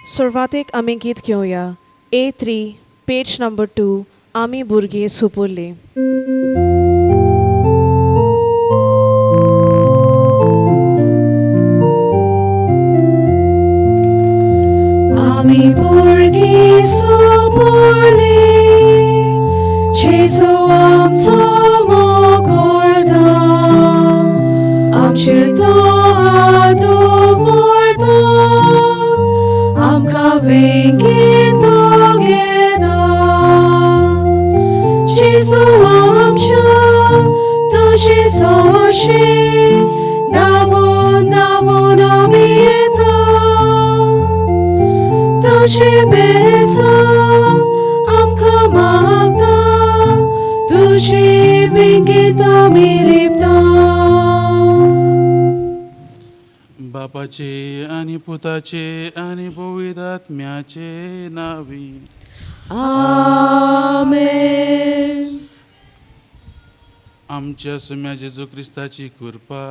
सुरवातेक आमी गीत घेवया. A3 page number 2. आमी भुरगीं सुपुरलीं. आमी भुरगीं सुपुरलीं, जेजू आमचो मोग करता, आमचेर तो हात दवरता, आमकां वेंगेंत तो घेता. जेजू आमच्या तुजे सरशीं धांवून धांवून आमी येता, तुजें बेसांव आमकां मागता, तुजे वेंगेंत आमी लिपता. बापाचे आनी पुताचे आनी पवित्र आत्म्याचे नावी. आमेन. आमच्या सुम्या जेजू क्रिस्ताची कृपा,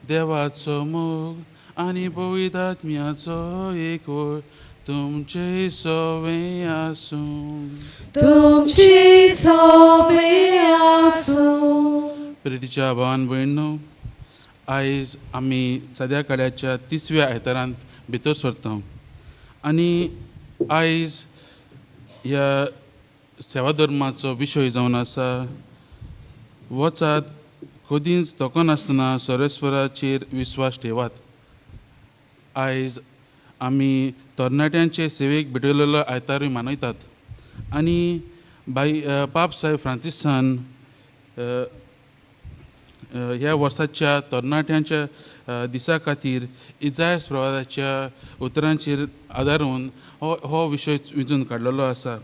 देवाचो मोग आनी पवित्र आत्म्याचो एकवट तुमचे सवें आसूं. तुमचे सवें आसूं. प्रितीच्या भावान भयणो, आयज आमी सद्या काळाच्या तिसव्या आयतारांत भितर सरता आनी आयज ह्या सेवा धर्माचो विशय जावन आसा, वचात कदींच तकनासतना सर्वेस्वराचेर विस्वास ठेवात. आयज आमी तरणाट्यांचे सेवेक भेटयलेलो आयतारूय मनयतात आनी बाई पाप साहेब फ्रांसिसान ह्या वर्साच्या तरणाट्यांच्या दिसा खातीर इजायस प्रवादाच्या उतरांचेर आदारून हो हो विशय विंचून काडलेलो आसा.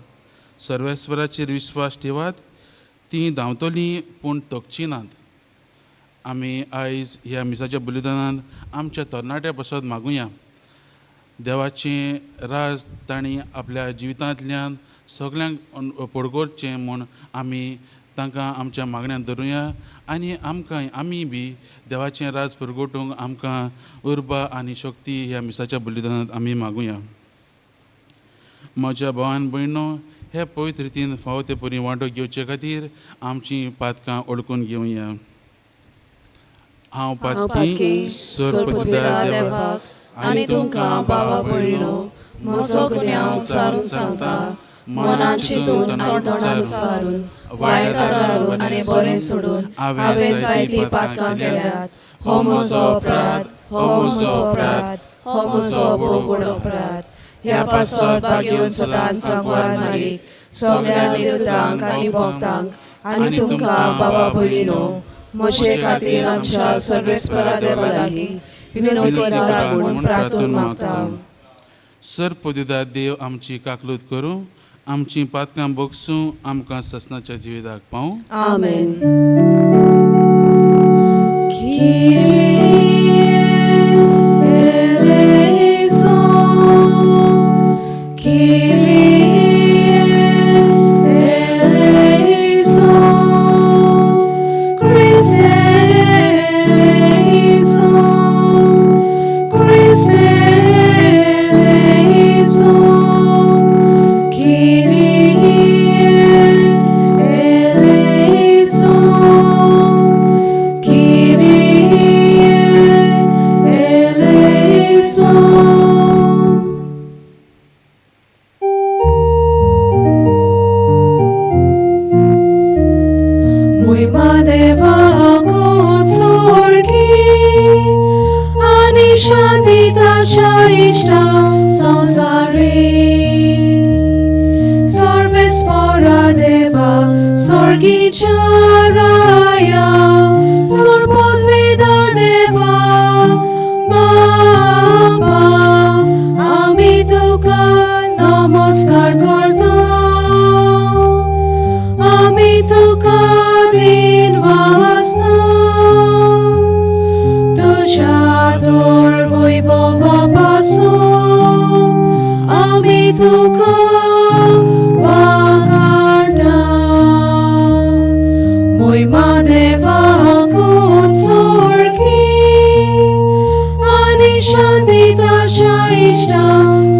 सर्वेस्वराचेर विस्वास ठेवात, तीं धांवतलीं पूण थकचीं नात. आमी आयज ह्या मिसाच्या बलिदानान आमच्या तरणाट्या पासत मागुया, देवाचें राज तांणी आपल्या जिवितांतल्यान सगल्यांक पडगोरचें म्हूण आमी तांकां आमच्या मागण्यांत धरुया आनी आमकां आमी बी देवाचें राज पुरगोटूंक आमकां उर्बा आनी शक्ती ह्या मिसाच्या बलिदानांत आमी मागुया. म्हज्या भावान भयणो, हे पवित्र रितीन फावो ते परी वांटो घेवचे खातीर आमचीं पातकां ओळखून घेवया. हांव पातकी सरपतिदार देवाक आनी तुमकां भावा भयणीनो म्हजो गुन्यांव उच्चारून सांगता. मनान चिंतून आनी तोंडान उच्चारून, वायट करारून आनी बरें सोडून हांवें जायतीं पातकां केल्यात. हो म्हजो अपराध, हो म्हजो अपराध, हो म्हजो भोव व्हड अपराध. ह्या पासत भाग्योन सदांच सांगवार मारीक, सगळ्या देवतांक आनी भक्तांक आनी तुमकां भावा भयणीनो म्हजे खातीर आमच्या सर्वेस्परा देवा लागीं विनवती करात म्हूण प्रार्थून मागता. सरपतिदार देव आमची काकलूत करूं, आमचीं पातकां बगसूं, आमकां ससनाच्या जिविताक पावूं. आमेन. Kyrie eleison, Christe eleison, Christe eleison, Kyrie eleison, Kyrie eleison. Muyma देवाक उत्सर्गी आनी शांती ताच्या इश्टा संवसारी. सर्वेस्परा देवा, स्वर्गीच्या राया, सर्वपदवीदा देवा बाबा, आमी तुका नमस्कार करता, आमी तुका दिनवासता. तुज्या थोर वैभवा पासून आमी तुका वाखाणटा. मोयमा देवाक उत्सर्गी आनी शांती ताच्या इश्टा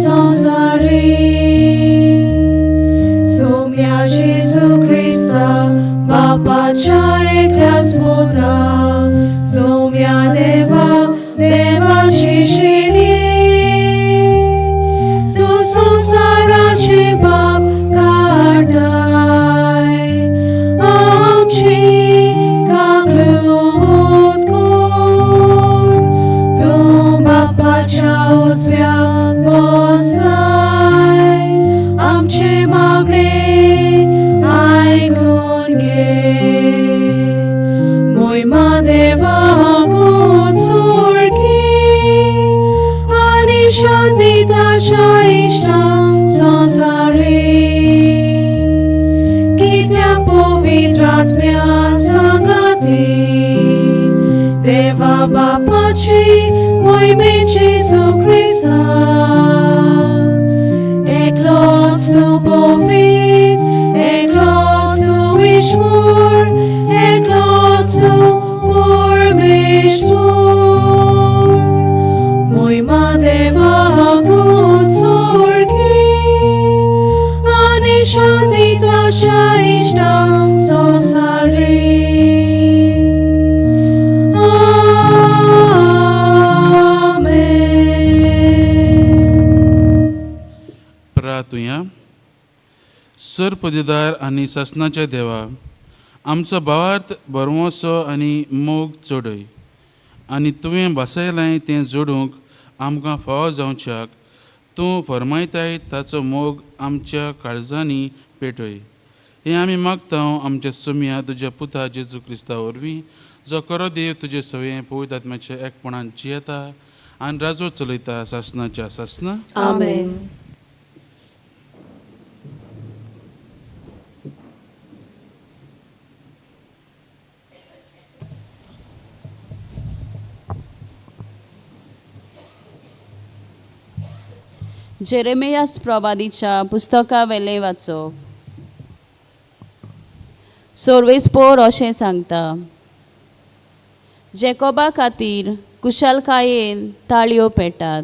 संवसारी. जेजू क्रिस्ता बापाच्या एकल्याच पुता सोम्या देवा देवाची शिली तूं संवसाराचे पाप काडटाय आमची काकलूत कर तूं बापाच्या उजव्या बसलाय आमचे मागणे आयकून घे मोयमा देवाकूच सोडकी आनी शांती ताच्या इश्टा संवसारी कित्याक पवित्र आत्म्यान सांगाती देवा बापाची मोहिमेन जेजू क्रिस्ता एकलोच तूं पवित्र एकलोच तूं ईश्वर एकलोच तूं परमेश्वर मोहिमा देवाकूच सोडकी आनी शांती ताच्या इश्टा संवसारी. आमेन. प्रार्थुया. सरपदेदार आनी सासनाच्या देवा, आमचो भावार्थ भरवंसो आनी मोग चडय आनी तुवें भासयलें तें जोडूंक आमकां फावो जावच्याक तूं फरमायताय ताचो मोग आमच्या काळजांनी पेटय. हें आमी मागता आमच्या सुमया तुज्या पुता जेजू क्रिस्ता वरवीं, जो खरो देव तुजे सवयें पवित्र आत्म्याच्या एकपणान जियेता आनी राजवट चलयता सासनाच्या सासना. आमेन. जेरेमियास प्रवादीच्या पुस्तकावेलें वाचप. सोर्वेस्पोर अशें सांगता, जेकोबा खातीर कुशालकायेन ताळयो पेटात,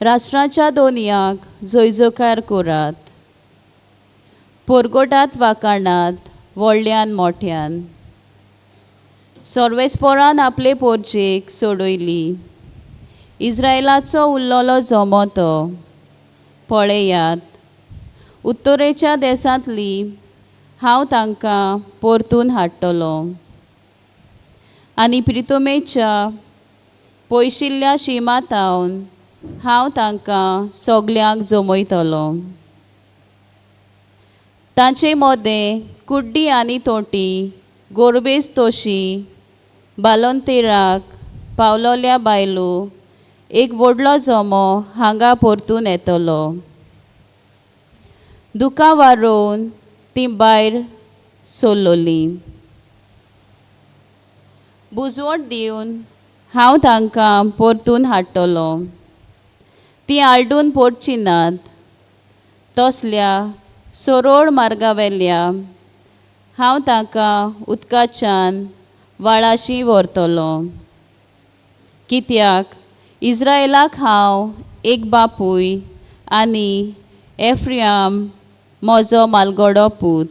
राष्ट्राच्या दोनयाक जयजयकार करात, पोरगोटात वाकाणात व्हडल्यान मोठ्यान. सोर्वेस्पोरान आपले पोरजेक सोडयली, इस्रायलाचो उरलेलो जमो तो. पळयात, उत्तरेच्या देसांतली हांव तांकां परतून हाडटलो आनी प्रितुमेच्या पयशिल्ल्या शिमा थावन हांव तांकां सगल्यांक जमयतलो. तांचे मदें कुड्डी आनी तोटी गोरबेज तोशी बालोंतेराक पावलोल्या बायलो एक व्हडलो जमो हांगा परतून येतलो. दुकां वारोवन ती भायर सरलोली. बुजवट दिवन हांव तांकां परतून हाडटलो, ती आलडून पडची नात. तसल्या सरोळ मार्गावेल्या हांव तांकां उदकाच्यान व्हाळाशी व्हरतलो, कित्याक इस्रायलाक हांव एक बापूय आनी एफ्रियाम म्हजो मालगडो पूत.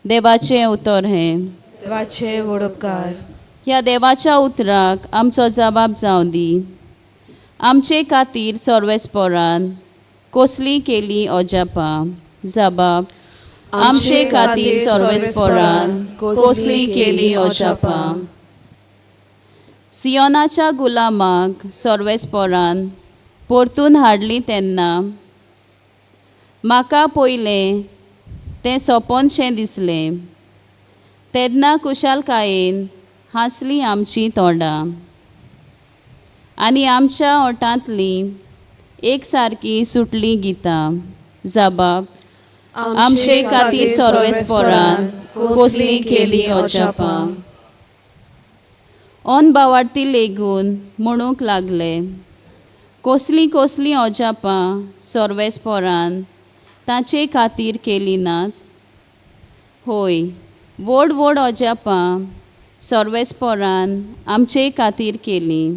देवाचें उतर हें. देवाचे वडोपकार. ह्या देवाच्या उतराक आमचो जबाब जावं दी. आमचे खातीर सर्वेस्पोरान कसली केली अजापां? जबाब, आमचे खातीर सर्वेस्पोरान कसली केली अजापां. सियोनाच्या गुलामाक सर्वेस्पोरान परतून हाडली तेन्ना म्हाका पयलें तें सपनशें दिसलें. तेन्ना कुशालकायेन हांसलीं आमचीं तोंडां आनी आमच्या ओंठांतलीं एक सारकीं सुटलीं गितां. जबाब, आमचे खातीर सर्वेस्पोरान कसली केली अजापां. ऑन बावार्ती लेगून म्हणूंक लागले, कसलीं कसलीं अजापां सर्वेस्पोरान तांचे खातीर केली नात? होय, व्हड व्हड अजापां सर्वेस्पोरान आमचे खातीर केलीं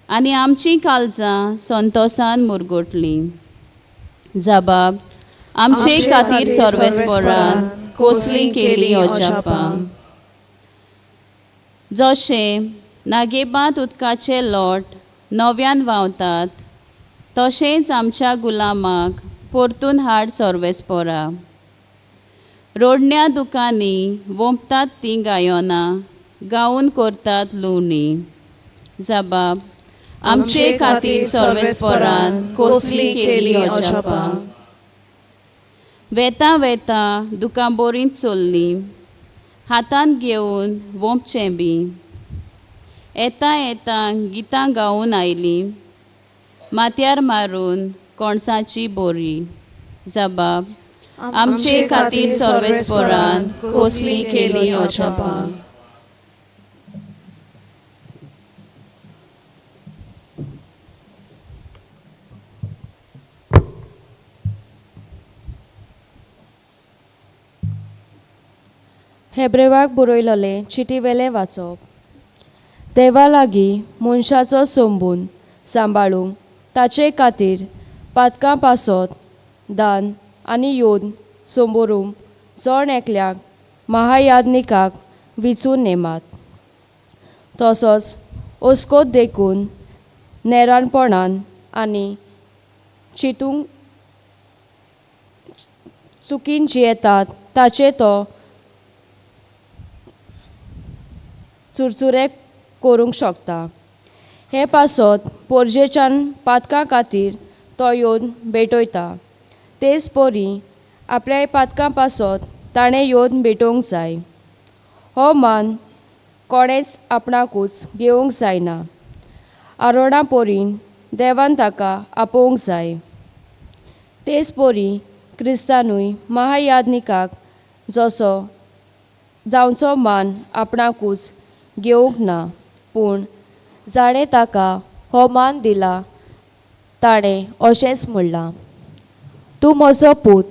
आनी आमचीं काळजां संतोसान मुरगोटलीं. जबाब, आमचे खातीर सर्वेस्परान कोसली केली अजापां. जशें नागेबांत उदकाचे लोट नव्यान व्हांवतात तशेंच आमच्या गुलामाक परतून हाड सर्वेस्पोरा. रोडण्या दुकांनी वोंपतात तीं गायनां गावन करतात लुवणी. जबाब आमचे खातीर सर्वेस्परान कोसली केली अजापां. वेता वेता दुकां बोरींत चल्लीं हातांत घेवन वोंपचें बी येता येता गितां गावन आयलीं माथ्यार मारून कोणसाची बोरी. जबाब आमचे खातीर सर्वेस्परान कोसली केली अजापां. हेब्रेवाक बरयलोलें चिटीवेलें वाचप. देवा लागीं मनशाचो संबून सांबाळूंक ताचे खातीर पातकां पासत दान आनी योन संबोरूंक जण एकल्याक महायाज्ञिकाक विचून नेमात. तसोच ओस्कोत देखून नेराणपणान आनी चिंतूंक चुकीन जियेतात ताचे तो चुरचुरे करूंक शकता. हे पासत पोरजेच्यान पातकां खातीर तो येवन भेटयता. तेच परी आपल्या पातकां पासत ताणें येवन भेटोवंक जाय. हो मान कोणेच आपणाकूच घेवंक जायना. आरोणा पोरीन देवान ताका आपोवंक जाय. तेच परी क्रिस्तानूय महायाज्ञिकाक जसो जावचो मान आपणाकूच घेवंक ना, पूण जाणें ताका हो मान दिला ताणें अशेंच म्हणलां, तूं म्हजो पूत,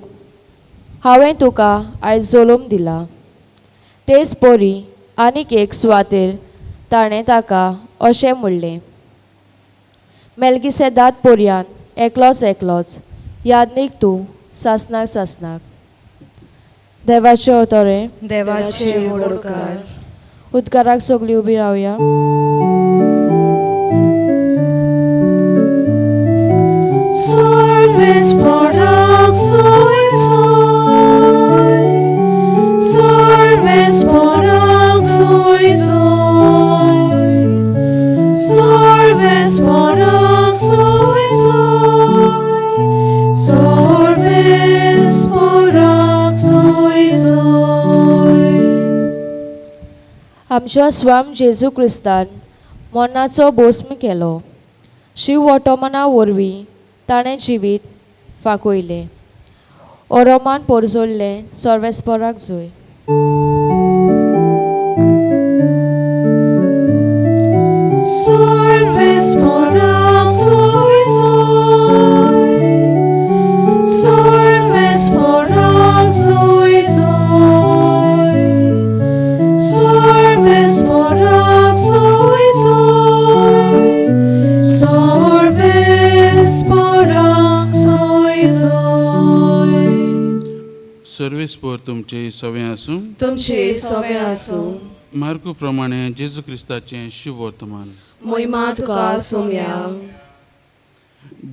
हांवें तुका आयज जल्म दिला. तेच परी आनीक एक सुवातेर ताणें ताका अशें म्हणलें, मेलगिसेदात पोरयान एकलोच एकलोच याज्ञीक तूं सासनाक सासनाक. देवाचे अवतरे देवाचे व्हड उदकाराक सगळीं उबी रावया. सर्वेस्पराक सोय सोय, सर्वेस्पराक सोय सोय, सर्वेस्पराक सोय सोय, सर्वेस्पराक सोय सोय. आमच्या स्वाम जेजू क्रिस्तान मरणाचो भस्म केलो. शिव ओटोमना वरवीं ताणें जिवीत फांकयलें. ओरोमान पोरजोल्लें सर्वेस्पराक जोय. सर्वेस्पराक सोय सोय, सर्वेस्पराक सोय सोय, सर्वेस्पराक सोय सोय, सर्वेस्पराक सोय सोय. सर्वेस्पर तुमचे सवें आसूं. तुमचे सवे आसूं. मार्कू प्रमाणे जेजू क्रिस्ताचें शुभवर्तमान. मोहिमा तुका सोम्या.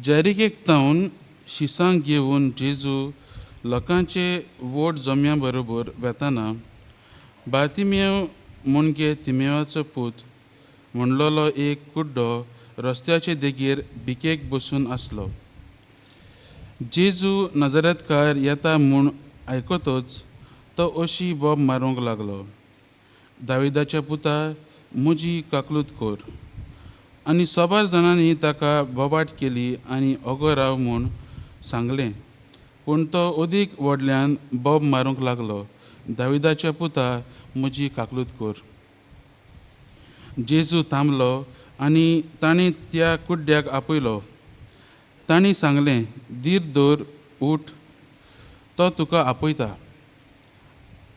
जेरिकेक तावन शिसांक घेवन जेजू लोकांचे व्हड जम्या बरोबर वेताना बार्तिमेव मुणगे तिमेवाचो पूत म्हणलोलो एक कुड्डो रस्त्याचे देगेर भिकेक बसून आसलो. जेजू नजरेतकार येता म्हूण आयकतच तो अशी बोब मारूंक लागलो, दाविदाच्या पुता म्हजी काकलूत कर. आनी सोबार जाणांनी ताका बोबाट केली आनी ओगो राव म्हूण सांगलें, पूण तो अदीक व्हडल्यान बोब मारूंक लागलो, दाविदाच्या पुता म्हजी काकलूत कर. जेजू थांबलो आनी ताणें त्या कुड्ड्याक आपयलो. तांणी सांगलें, धीर दवर, उठ, तो तुका आपयता.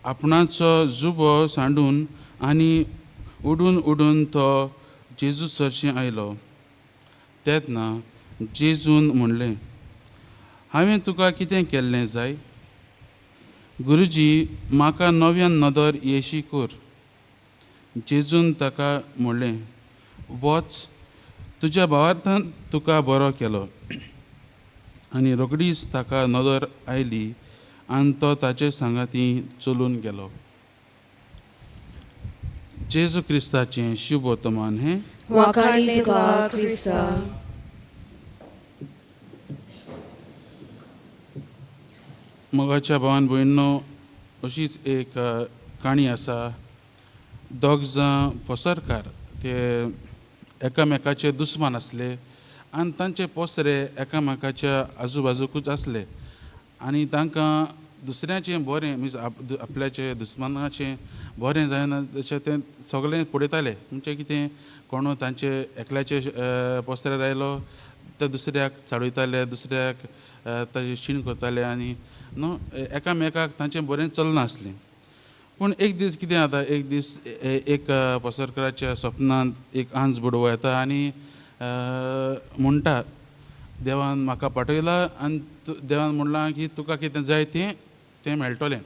आपणाचो जुबो सांडून आनी उडून उडून तो जेजू सरशीं आयलो. तेन्ना जेजून म्हणलें, हांवें तुका कितें केल्लें जाय? गुरुजी, म्हाका नव्यान नदर येशी कर. जेजून ताका म्हणलें, वच, तुज्या भावार्थान तुका बरो केलो. आनी रोखडीच ताका नदर आयली आनी तो ताचे सांगाती चलून गेलो. जेजू क्रिस्ताचें शुभ वर्तमान हें. वाखाणी तुका क्रिस्ता. मोगाच्या भावान भयणो, अशीच एक काणी आसा. दोग जाण पसरकार ते एकामेकाचे दुस्मान आसले आनी तांचे पसरे एकामेकाच्या आजूबाजूकूच आसले आनी तांकां दुसऱ्याचें बरें मिन्स आपल्याचे दुस्मानाचें बरें जायना तशें तें सगळें पळयताले. म्हणजे कितें, कोणू तांचे एकल्याचे पसऱ्यार आयलो ते दुसऱ्याक चाळयताले, दुसऱ्याक ताजे शीण करताले आनी न्हू एकामेकाक तांचें बरें चलनासलें. पूण एक दीस कितें जाता, एक दीस एक पसरकाराच्या सपनांत एक आंज बुडवो येता आनी म्हणटा, देवान म्हाका पाठयला आनी देवान म्हणलां की तुका कितें जाय तें तें मेळटलें.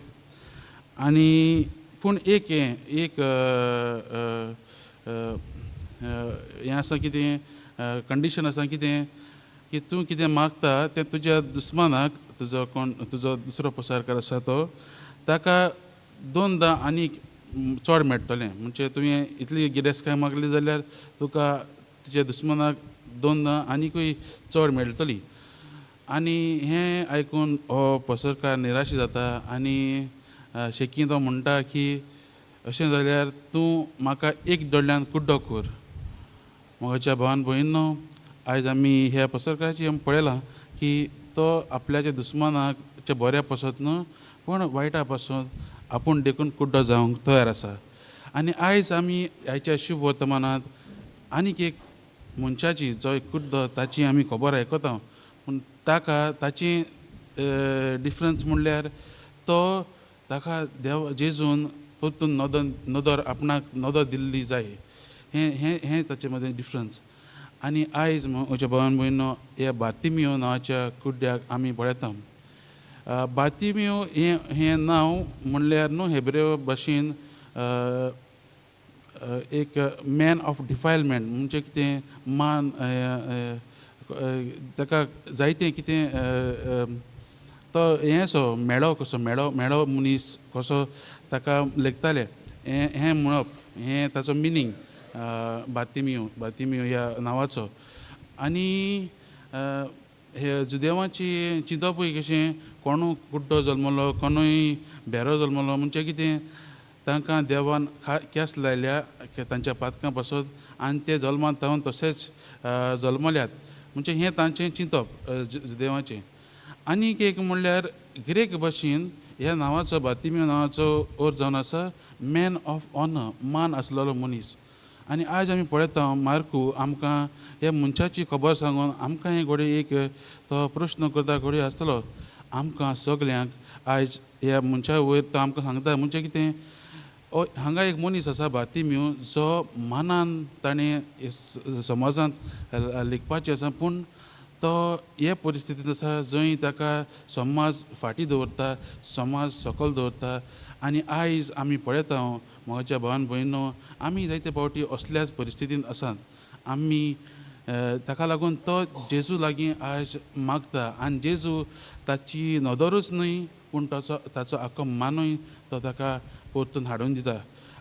आनी पूण एक हें एक हें आसा कितें कंडीशन आसा कितें की तूं कितें मागता तें तुज्या दुस्मानाक, तुजो कोण तुजो दुसरो पसरकार आसा तो, ताका दोनदां आनीक चड मेळटलें. म्हणजे तुवें इतली गिरेस्तकाय मागली जाल्यार तुका तुज्या दुस्मानाक दोनदां आनीकूय चड मेळटली. आनी हें आयकून हो पसरकार निराश जाता आनी शेकी तो म्हणटा की अशें जाल्यार तूं म्हाका एक दोळ्यान कुड्डो कर. म्हज्या भावान भयणीनो, आयज आमी ह्या पसरकाराची आमी पळयलां की तो आपल्याच्या दुस्मानाच्या बऱ्या पासत न्हू पूण वायटा पासून आपूण देखून कुड्डो जावंक तयार आसा. आनी आयज आमी आयच्या शुभ वर्तमानांत आनीक एक मनशाची जो एक कुड्डो ताची आमी खबर आयकता, पूण ताका ताची डिफरन्स म्हणल्यार तो ताका देव जेजून परतून नदर नदर आपणाक नदर दिल्ली जाय. हें हें हें ताचे मदें डिफरन्स. आनी आयज म्हज्या भावान भयणो, ह्या बार्तिमियो नांवाच्या कुड्ड्याक आमी पळयता. बार्तिमियो हें हें नांव म्हणल्यार न्हू हेब्रेव भाशेन एक मॅन ऑफ डिफायलमेंट, म्हणजे कितें मान ताका जायतें कितें तो हें असो मेळो कसो मेळो मेळो मनीस कसो ताका लेखताले. हें हें म्हणप हें ताचो मिनींग बार्तिमियो बार्तिमियो ह्या नांवाचो. आनी हे जुदेवाची चिंतपूय कशें, कोणू कुड्डो जल्मलो कोणूय भेरो जल्मलो, म्हणजे कितें तांकां देवान केस लायल्या तांच्या पातकां पासत आनी ते जल्मान तावन तशेंच जल्मल्यात, म्हणजे हें तांचें चिंतप जुदेवाचें. आनीक एक म्हणल्यार ग्रीक भाशेन ह्या नांवाचो बार्तिमियो नांवाचो अर्थ जावन आसा मॅन ऑफ ऑनर, मान आसलेलो मनीस. आनी आयज आमी पळयता मार्कू आमकां ह्या मनशाची खबर सांगून आमकां हें घडये एक तो प्रश्न करता घडये आसतलो आमकां सगल्यांक. आयज ह्या मनशा वयर तो आमकां सांगता म्हणजे कितें, हांगा एक मनीस आसा बार्तिमियो जो मानान ताणें समाजांत लिखपाचें आसा, पूण तो हे परिस्थितींत आसा जंय ताका समाज फाटीं दवरता, समाज सकयल दवरता. आनी आयज आमी पळयता म्हज्या भावान भयणो, आमी जायते फावटी असल्याच परिस्थितींत आसात. आमी ताका लागून तो जेजू लागीं आयज मागता आनी जेजू ताची नदरूच न्हय पूण ताचो ताचो आख्खो मानूय तो ताका परतून हाडून दिता.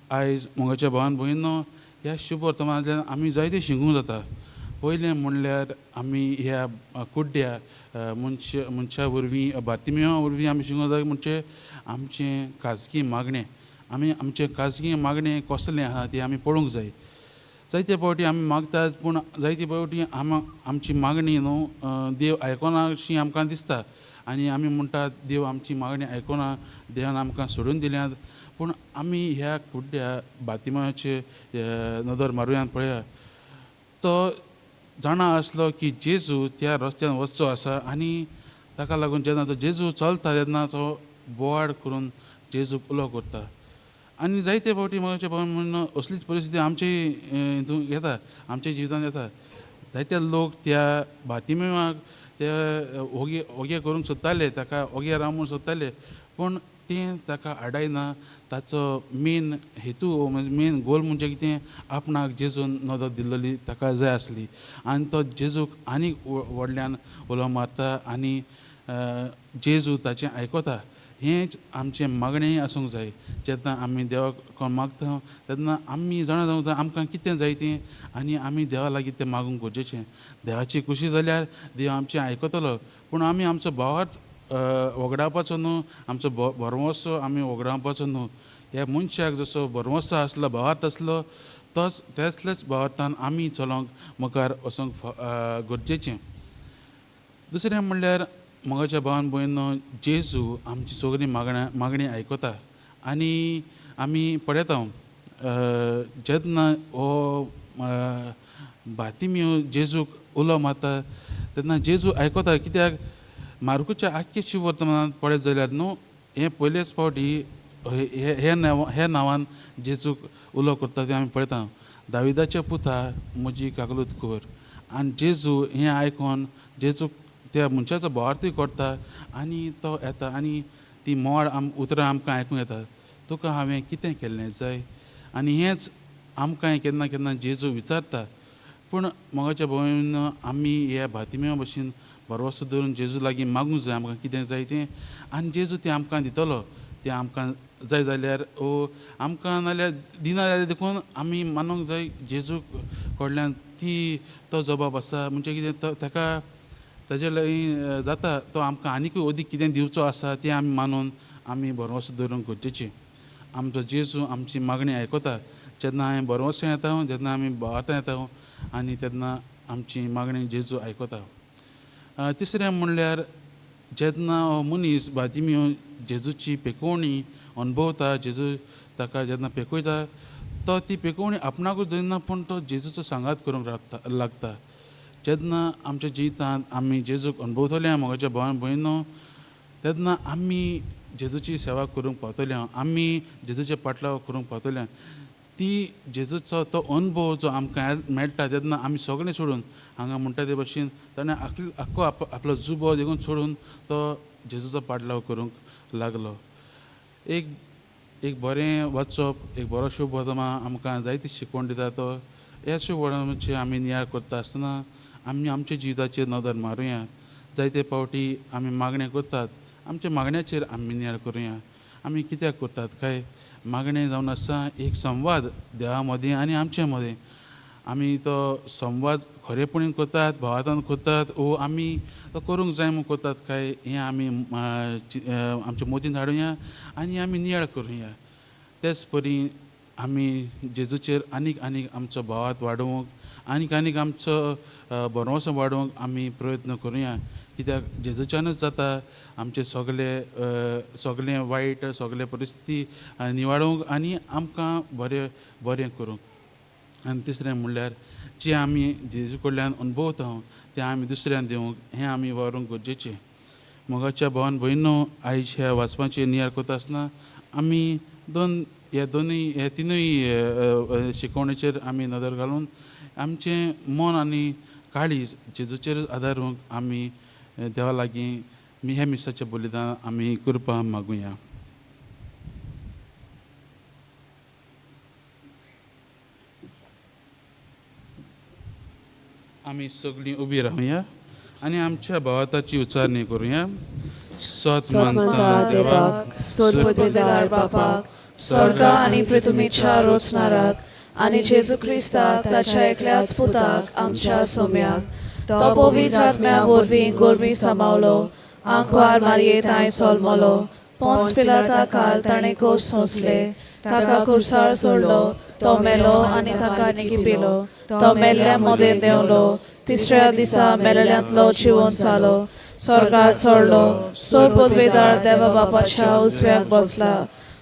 आयज म्हज्या भावान भयणो, ह्या शुभ वर्तमानांतल्यान आमी जायते शिकूंक जाता. पयलें म्हणल्यार आमी ह्या कुड्ड्या मनशा वरवीं बार्तिमियो वरवीं आमी शिकूंक जाता म्हणजे आमचें खाजगी मागणें, आमी आमचें खाजगी मागणें कसलें आहा तें आमी पळोवंक जाय. जायते फावटी आमी मागतात पूण जायते फावटी आमची मागणी न्हू देव आयकना अशी आमकां दिसता आनी आमी म्हणटात देव आमची मागणी आयकना, देवान आमकां सोडून दिल्यात. पूण आमी ह्या कुड्ड्या बार्तिमियाचे नदर मारुया पळया, तो जाणा आसलो की जेजू त्या रस्त्यान वचचो आसा आनी ताका लागून जेन्ना तो जेजू चलता तेन्ना तो बोवाळ करून जेजूक उलो करता. आनी जायते फावटी म्हज्या भावान म्हणून असलीच परिस्थिती आमचे हितून येता, आमच्या जिवितांत येता. जायते लोक त्या बार्तिमियाक ते ओगे ओगे करूंक सोदताले, ताका ओगे राव म्हूण सोदताले, पूण तें ताका आडायना. ताचो मेन हेतू, मेन गोल म्हणजे कितें, आपणाक जेजून नदर दिल्ली ताका जाय आसली आनी तो जेजूक आनीक व्हडल्यान उलो मारता आनी जेजू ताचें आयकता. हेंच आमचें मागणें आसूंक जाय. जेन्ना आमी देवाक मागता तेन्ना आमी जाणा जावंक जाय आमकां कितें जाय तें आनी आमी देवा लागीं तें मागूंक गरजेचें. देवाची खुशी जाल्यार देव आमचें आयकतलो, पूण आमी आमचो भावार्थ वगडावपाचो न्हू, आमचो भरवंसो आमी वगडावपाचो न्हू. ह्या मनशाक जसो भरवंसो आसलो, भावार्थ आसलो, तोच तेसलेच भावार्थान आमी चलोंक मुखार वचोंक गरजेचें. दुसरें म्हणल्यार म्हज्या भावान भयणीनो, जेजू आमची सगळीं मागणी आयकता आनी आमी पळयता जेन्ना हो बातिमियो जेजूक उलो मारता तेन्ना जेजू आयकता. कित्याक मार्कुच्या आख्खे शुभवर्तमानांत पळयत जाल्यार न्हू, हें पयलेच फावटी हे नांवान जेजूक उलो करता तें आमी पळयता. दाविदाच्या पुता म्हजी काकलूत कर. आनी जेजू हें आयकोन जेजूक त्या मनशाचो भावार्थूय करता आनी तो येता आनी ती मोड उतरां आमकां आयकूंक येता, तुका हांवें कितें केल्लें जाय. आनी हेंच आमकां केन्ना केन्ना जेजू विचारता. पूण मोगाच्या भयण, आमी ह्या बातिम्या भशेन भरवंसो धरून जेजू लागीं मागूंक जाय आमकां कितें जाय तें, आनी जेजू तें आमकां दितलो. तें आमकां जाय जाल्यार ओ आमकां नाल्यार दिना जाल्यार देखून आमी मानूंक जाय जेजू कडल्यान ती तो जबाब आसा. म्हणजे कितें, तो ताका ताजे लागीं जाता, तो आमकां आनीकूय अदीक कितें दिवचो आसा तें आमी मानून आमी भरवंसो धरूंक गरजेचें. आमचो जेजू आमची मागणी आयकता. जेन्ना हांवें भरवंसो येता तेन्ना आमी भावार्थान येता आनी तेन्ना आमची मागणी जेजू आयकता. तिसरें म्हणल्यार जेन्ना हो मनीस बातिमियो जेजूची पेकोवणी अनुभवता, जेजू ताका जेन्ना पेकयता तो ती पेकोवणी आपणाकूच दवरिना, पूण तो जेजूचो सांगात करूंक लागता. जेन्ना आमच्या जिवितांत आमी जेजूक अनुभवतले म्हज्या भावान भयणीनो, तेन्ना आमी जेजूची सेवा करूंक पावतले, आमी जेजूचे पाटलाव करूंक पावतले. ती जेजूचो तो अनुभव जो आमकां मेळटा तेन्ना आमी सगळें सोडून हांगा म्हणटा ते भशेन ताणें आख्खो आपलो जुबो देखून सोडून तो जेजूचो पाटलाव करूंक लागलो. एक एक बरें वाचप, एक बरो शुभ वर्तमान आमकां जायती शिकवण दिता. तो ह्या शुभ वर्तमानाची आमी नियाळ करता आसतना आमी आमच्या जिविताचेर नदर मारुया. जायते फावटी आमी मागणें करतात, आमच्या मागण्याचेर आमी नियाळ करुया. आमी कित्याक करतात काय मागणें जावन आसा एक संवाद देवा मदीं आनी आमचे मदीं. आमी तो संवाद खरेपणी करतात, भावार्थान करतात, वो आमी तो करूंक जाय म्हूण करतात काय, हें आमी आमच्या मतीन हाडुया आनी आमी नियाळ करुया. तेच परी आमी जेजूचेर आनीक आनीक आमचो भावार्थ वाडोवंक, आनीक आनीक आमचो भरवंसो वाडोवंक आमी प्रयत्न करुया. कित्याक जेजूच्यानूच जाता आमचे सगळे सगळें वायट, सगळे परिस्थिती निवाडूंक आनी आमकां बरें बरें करूंक. आनी तिसरें म्हणल्यार जें आमी जेजू कडल्यान अनुभवता तें आमी दुसऱ्यान दिवंक, हें आमी वावरूंक गरजेचें. मोगाच्या भावान भयणीनो, आयज ह्या वाचपाचेर नियाळ करता आसतना आमी दोन ह्या दोनूय ह्या तिनूय शिकवणेचेर आमी नदर घालून आमचें मन आनी काळीज जेजूचेर आदारूंक आमी देवा लागीं ह्या मिसाचें बलिदान आमी कृपा मागुया. आमी सगळीं उबी रावया आनी आमच्या भावार्थाची उच्चारणी करुया. सत मानता देवाक, सोदपदवेदार बापाक, स्वर्गा आनी पृथ्वीच्या रोचणाराक आनी जेजू क्रिस्ताक ताच्या एकल्याच पुताक आमच्या सोम्याक, तो पवित्र आत्म्या वरवीं गोरमी सामावलो, आंकवार मारये तांय सोलमलो, पोंच पिलाता काल ताणें कोश सोंसले, ताका कुर्सार सोडलो, तो मेलो आनी ताका निकिपिलो, तो मेल्ल्या मदें देंवलो, तिसऱ्या दिसा मेलेल्यांतलो जिवन जालो, स्वर्गार चडलो, सोरपदवेदार देवा बापाच्या उजव्याक बसला,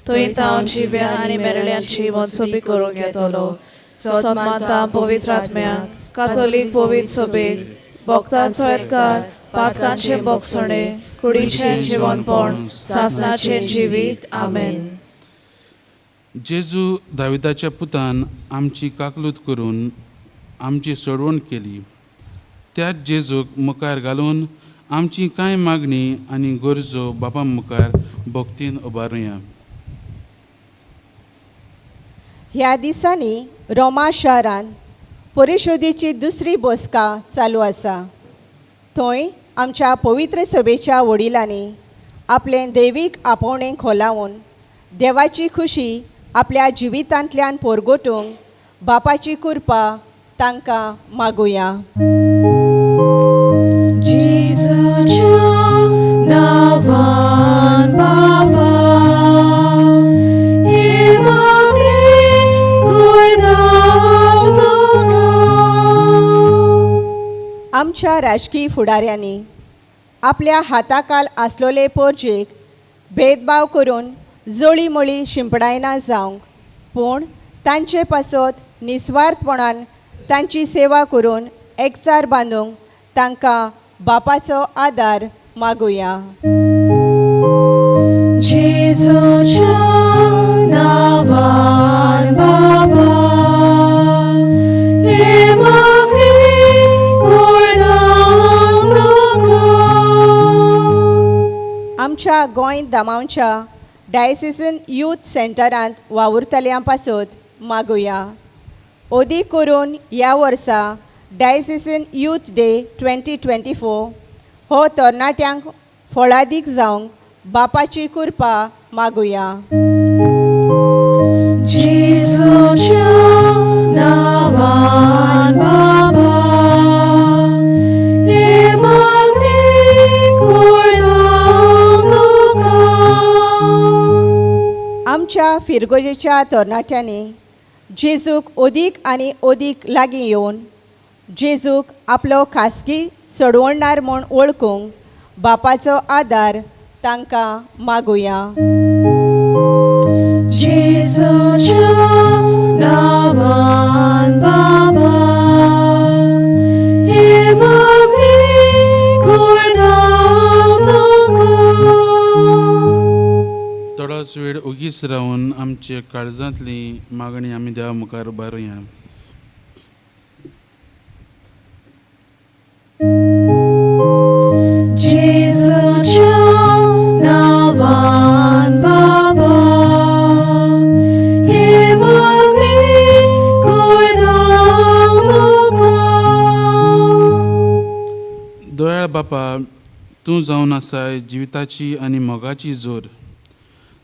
थंय तावन जिव्या आनी मेलेल्यांची वनसोबी करूंक येतलो. सत मानता पवित्र आत्म्याक, कातोलीक पवित्र सभेक, भक्तांचो एतकार, पातकांचें बोगसणें, कुडीचें जिवनपण, सासनाचें जिवीत. आमेन. जेजू दाविदाच्या पुतान आमची काकलूत करून आमची सोडवण केली. त्याच जेजूक मुखार घालून आमची कांय मागणी आनी गरजो बापा मुखार भक्तीन उबारुया. ह्या दिसांनी रोमा शारांत परिशोदेची दुसरी बसका चालू आसा. थंय आमच्या पवित्र सभेच्या वडिलांनी आपलें दैवीक आपोवणें खोलावन देवाची खुशी आपल्या जिवितांतल्यान पोरगोटूंक बापाची कृपा तांकां मागुया. जेजूच्या नांवान बाबा ही मागणी करता तुका. आमच्या राजकीय फुडाऱ्यांनी आपल्या हाताकाल आसलोले पोरजेक भेदभाव करून जळीमळी शिंपडायना जावंक, पूण तांचे पासत निस्वार्थपणान तांची सेवा करून एकचार बांदूंक तांकां बापाचो आदार मागुया. जेजूच्या नांवान बाबा ही मागणी करता तुका. आमच्या गोंय दामांवच्या डायसिसन यूथ सेंटरांत वावुरतल्यां पासत मागुया. ओदी करून ह्या वर्सा डायसिसन यूथ डे 2024 हो तरणाट्यांक फळादीक जावंक बापाची कृपा मागुया. जेजूच्या नांवान बाबा ही मागणी करता तुका. आमच्या फिरगोजेच्या तरणाट्यांनी जेजूक अदीक आनी अदीक लागीं येवन जेजूक आपलो खासगी सोडवणार म्हूण वळखूंक बापाचो आदार तांकां मागुया. जेजूच्या नांवान बाबा ही मागणी करता तुका. थोडोच वेळ ओगीच रावन आमचे काळजांतली मागणी आमी देवा मुखार उबारुया. जेजूच्या नांवान बाबा ही मागणी करता तुका. दयाळ बापा, तूं जावन आसाय जिविताची आनी मोगाची जोर.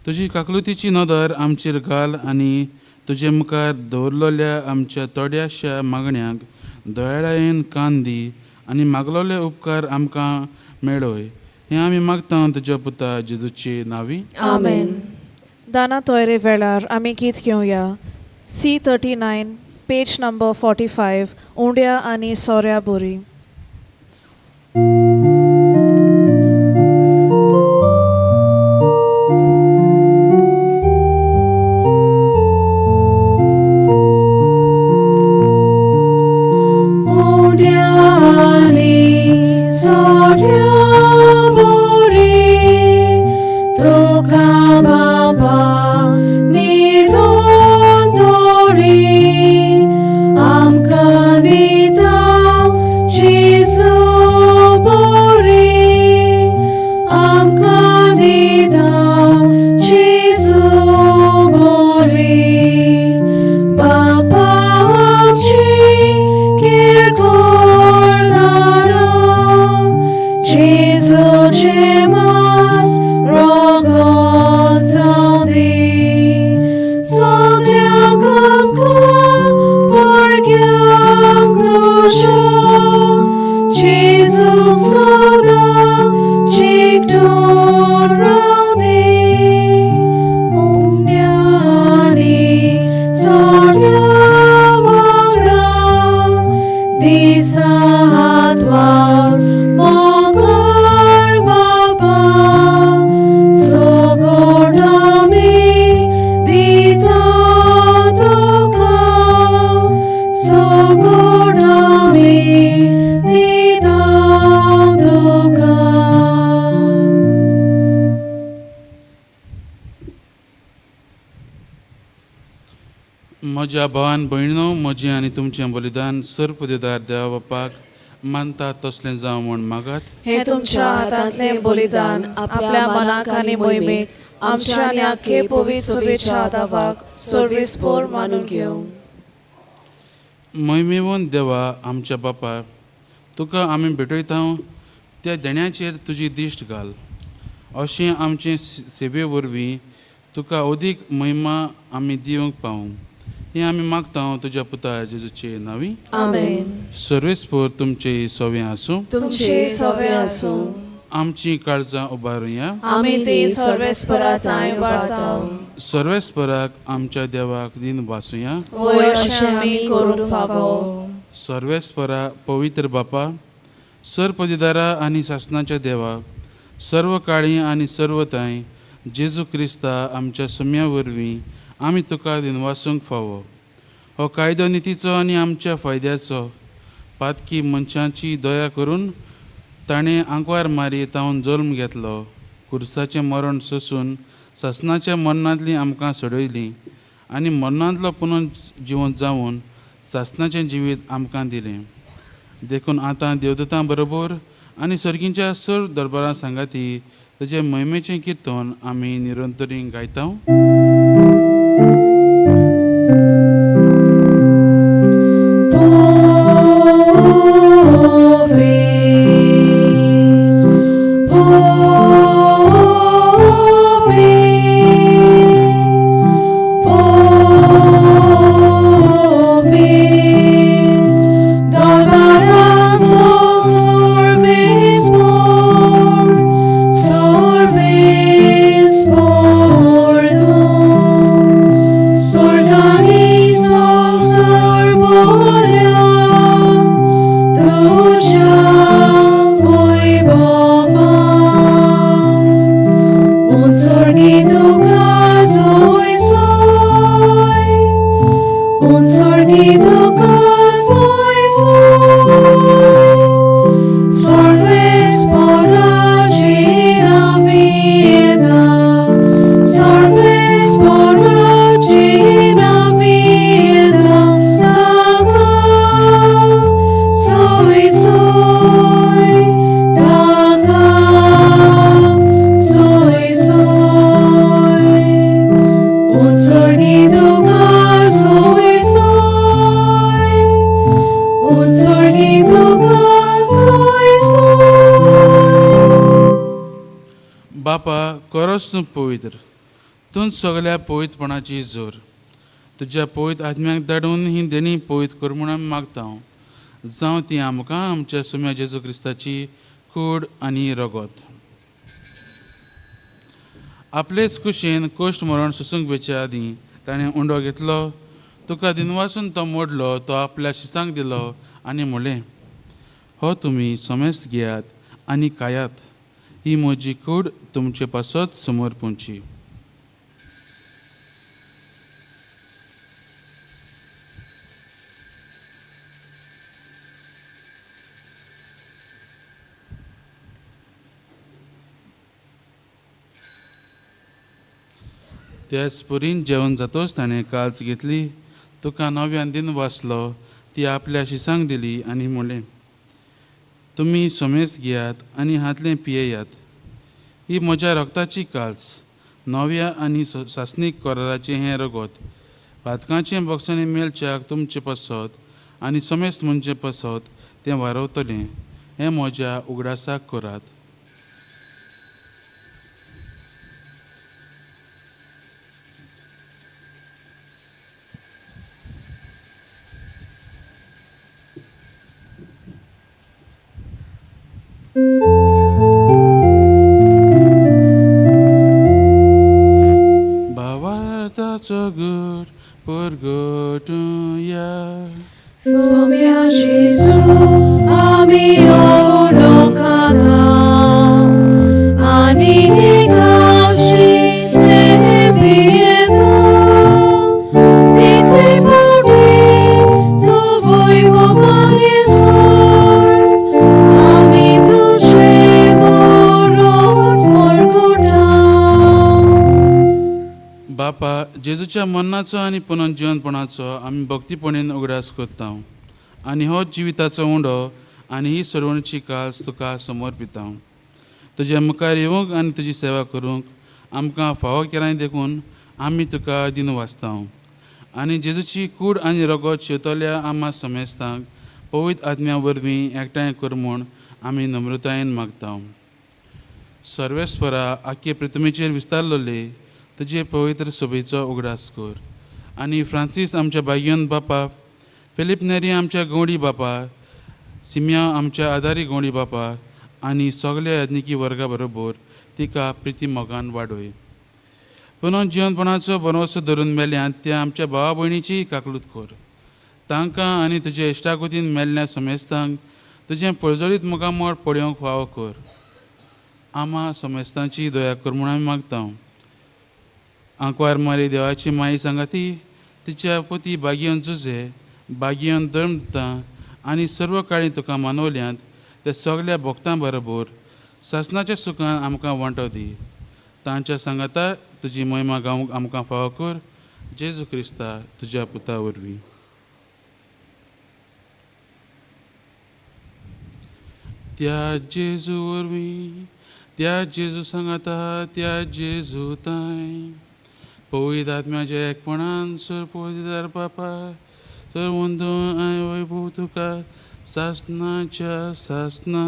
तुजी काकलुतीची नदर आमचेर घाल आनी तुजे मुखार दवरलेल्या आमच्या थोड्याश्या मागण्यांक दयाळायेन कान दी आनी मागलोले उपकार आमकां मेळय, हें आमी मागता तुज्या पुता जेजूचे नांवी. आमेन. दाना तोयरे वेळार आमी गीत घेवया. C 39 page number 45, उंड्या आनी सोऱ्या बोरी. उंड्यानी सोऱ्या बोरी तुका बाबा निरोधोरी आमकां दिता जेजू बोरी आमकां दिता जेजू बोरी बाबा आमची किरकोळ दाना जेजूचें मास रोगोत जावं दी सगळ्यांक आमकां भुरग्यांक तुज्या जेजूक सदां चिकटून रावं दी. उण्यांनी सोऱ्या वांगडा दिसा हातवार मोगळ बाबा सगोड आमी दिता तुका सगोड आमी दिता तुका. म्हज्या भावान भयणो, म्हजें आनी तुमचें बलिदान सर्पदेदार देवा बापाक मानता तसलें जावं म्हूण मागात. हे तुमच्या हातांतलें बलिदान आपल्या मनाक आनी मोहिमेक आमच्या आनी आख्खे पवित्र सभेच्या दावाक सर्वेस्पोर मानून घेवं. मोहिमेवन देवा आमच्या बापा, तुका आमी भेटयता त्या देण्याचेर तुजी दिश्ट घाल, अशें आमचे सेवे वरवीं तुका अदीक महिमा आमी दिवंक पावूं, हें आमी मागता तुज्या पुता जेजूचे नांवी. आमेन. सर्वेस्पोर तुमचे सवे आसूं. तुमचे सवे आसूं. आमची काळजां उबारुया. आमी ती सर्वेस्परा थांय उबारता. सर्वेस्पराक आमच्या देवाक दिन वासुया. वय अशें आमी करूंक फावो. सर्वेस्परा पवित्र बापा, सरपदिदारा आनी सासणाच्या देवा, सर्व काळी आनी सर्व तांय जेजू क्रिस्ता आमच्या सम्या वरवीं आमी तुका दिनवासूंक फावो. हो कायदो नितीचो आनी आमच्या फायद्याचो पातकी मनशांची दया करून ताणें आंकवार मारी तावन जल्म घेतलो, कुर्साचें मरण सोसून सासणाच्या मरणांतली आमकां सोडयली आनी मरणांतलो पुनः जिवंत जावन सासणाचें जिवीत आमकां दिलें. देखून आतां देवदूतां बरोबर आनी सर्गींच्या सर दरबारां सांगाती तुजे मोहिमेचें किर्तन आमी निरंतरी गायता. बापा, करोच तूं पवित्र, तूं सगल्या पवित्रपणाची जोर. तुज्या पवित्र आत्म्याक धाडून ही देणी पवित्र कर म्हूण आमी मागता हांव, जावं ती आमकां आमच्या सुम्या जेजू क्रिस्ताची कूड आनी रगत. आपलेच कुशीन कोश्ट मरण सोसूंक वेचे आदीं ताणें उंडो घेतलो, तुका दिनवासून तो मोडलो, तो आपल्या शिसांक दिलो आनी म्हणलें, हो तुमी समेस्त घेयात आनी खायात, ही म्हजी कूड तुमचे पासत समर्पूंची. त्याच पुरीन जेवण जातोच ताणें काल्च घेतली, तुका नव्यान दिन वाचलो, ती आपल्या शिसांक दिली आनी म्हणलें, तुमी समेस्त घेयात आनी हातलें पियेयात, ही म्हज्या रगताची काल्च, नव्या आनी सासणीक कराराचें हें रगत, पातकांचें बक्षांनी मेळच्याक तुमचें पासत आनी समेस्त म्हणचें पासत तें वारवतलें, हें म्हज्या उगडासाक करात. भावार्थाचो गुट परगटुया. सोम्या जेजू आमी ओळखता आनी एकाशी पियेता, तितले फावटी तूं वैभवाने सोड, आमी तुजें मरण परगटा. बापा, जेजूच्या मरणाचो आनी पुनर्जिवनपणाचो आमी भक्तीपणेन उगडास करता आनी हो जिविताचो उंडो आनी ही सोडवणीची कास तुका समर्पिता. तुज्या मुखार येवंक आनी तुजी सेवा करूंक आमकां फावो केलां देखून आमी तुका दिन वाचता. आनी जेजूची कूड आनी रगत शेवतल्या आमा समेस्तांक पवित्र आत्म्या वरवीं एकठांय कर म्हूण आमी नम्रतायेन मागता. सर्वेस्परा आख्खे पृथ्वीचेर विस्तारलेले तुजे पवित्र सभेचो उगडास कर आनी फ्रांसीस आमच्या भाग्यन बापा, फिलीप नेरी आमच्या गवडी बापा, सिमिया आमच्या आदारी गवडी बापा आनी सगल्या याज्ञिकी वर्गा बरोबर तिका प्रिती मोगान वाडय. पुनः जिवनपणाचो बनवसो धरून मेल्यात त्या आमच्या भावा भयणीची काकलूत कर. तांकां आनी तुज्या इश्टागतीन मेल्ल्या समेस्तांक तुजें पळजळीत मुखामळ पळोवंक फावो कर. आमा समेस्तांची दया कर म्हूण आमी मागता. आंकवार मारी देवाची माई सांगाती तिच्या पती बागियन जुजे बागियन धर्मता आनी सर्व काळी तुका मानवल्यांत ते सगल्या भक्तां बरोबर सासनाच्या सुखान आमकां वांटो दी. तांच्या सांगाता तुजी महिमा गावंक आमकां फावो कर. जेजू क्रिस्ता तुज्या पुता वरवीं. त्या जेजू वरवीं, त्या जेजू सांगाता, त्या जेजू ताय पवित्र आत्म्याच्या एकपणान सर पवित्र बापा सर वंदू I वैभव तुका सासनाच्या सासना.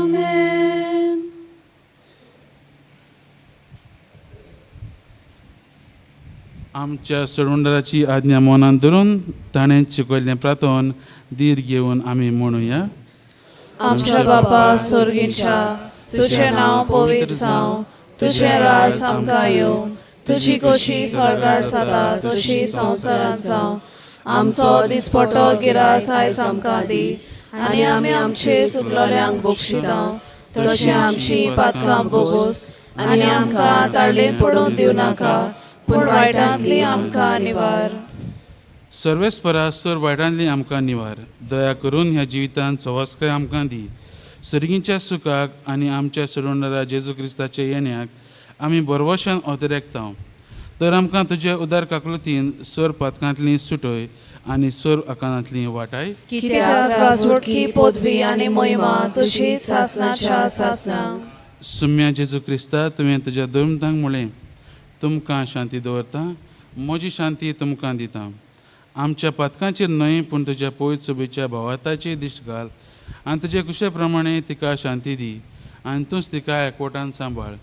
आमेन. आमच्या सोडवणदाराची आज्ञा मनान धरून ताणें शिकयल्लें प्रार्थन धीर घेवन आमी म्हणुया. आमच्या बापा स्वर्गीच्या, तुजें नांव पवित्र जावं, तुजें राज आमकां येवं, तुजी खोशी स्वर्गार जाता तशी संवसारांत जावं. आमचो दिसपटो गिरास आयज आमकां दी आनी आमी आमचे चुकलोल्यांक बक्षिता तशें आमची पातकां बोगोस आनी आमकां ताळेन पडून दिवं नाका, पूण वायटांतली आमकां निवार. सर्वेस्परा सर वायटांतली आमकां निवार. दया करून ह्या जिवितांत सवासकाय आमकां दी. सर्गींच्या सुखाक आनी आमच्या सोडवणदारा जेजू क्रिस्ताच्या येण्याक आमी बरवशान अतिरेकता. तर आमकां तुज्या उदार काकलुतीन सर पातकांतली सुटय आनी सर आकांतांतली वाटाय. कित्याक राजवटकी पदवी आनी महिमा तुजी सासनाच्या सासना. सुम्या जेजू क्रिस्ता, तुवें तुज्या धर्मतांक म्हणलें, तुमकां शांती दवरता, म्हजी शांती तुमकां दिता. आमच्या पातकांचेर न्हय पूण तुज्या पवित्र सभेच्या भावाताचेर दिश्ट घाल आनी तुज्या कुशे प्रमाणे तिका शांती दी आनी तूंच तिका एकवटान सांबाळ.